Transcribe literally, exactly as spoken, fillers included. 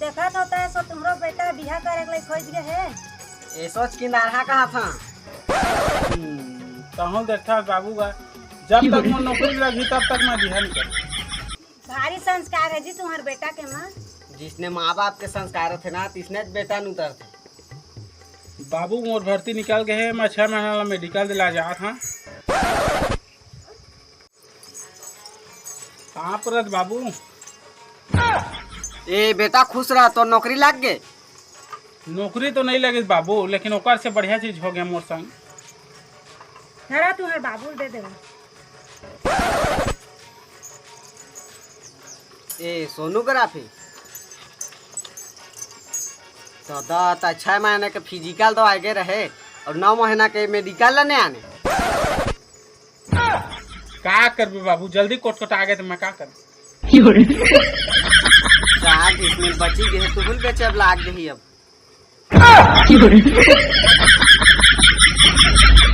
देखत होता है सो तुम्हरो बेटा बिहा करे के लिए खोज गए है। ए सोच के नारहा कहा था। हम्म, तहूँ देखता बाबू का, जब तक मोर नौकरी लगही तब तक मैं बिहा नहीं कर। भारी संस्कार है जी तुम्हारे बेटा के माँ। जिसने माँ बाप के संस्कार होते ना, तिसने बेटा नु उतरते। बाबू मोर भर्ती निकल गए है, मैं छह महीना ला मेडिकल दिला जात हाँ। कहाँ पर रह बाबू? ए बेटा, खुश रह, तोर नौकरी लाग गे। नौकरी तो नहीं लगे बाबू, लेकिन ओकर से बढ़िया चीज हो गया मोर संग। धरा, तुम्हारे बाबू दे दे। ए सोनोग्राफी। तो दा, त छह महीने के फिजिकल तो आगे रहे और नौ महीना के मेडिकल ला नहीं आने। का करबे बाबू, जल्दी कोटकोटा आगे तो मैं का करबे? चार डिसमिल बची गए, तुहुल बेचब लाग गई अब।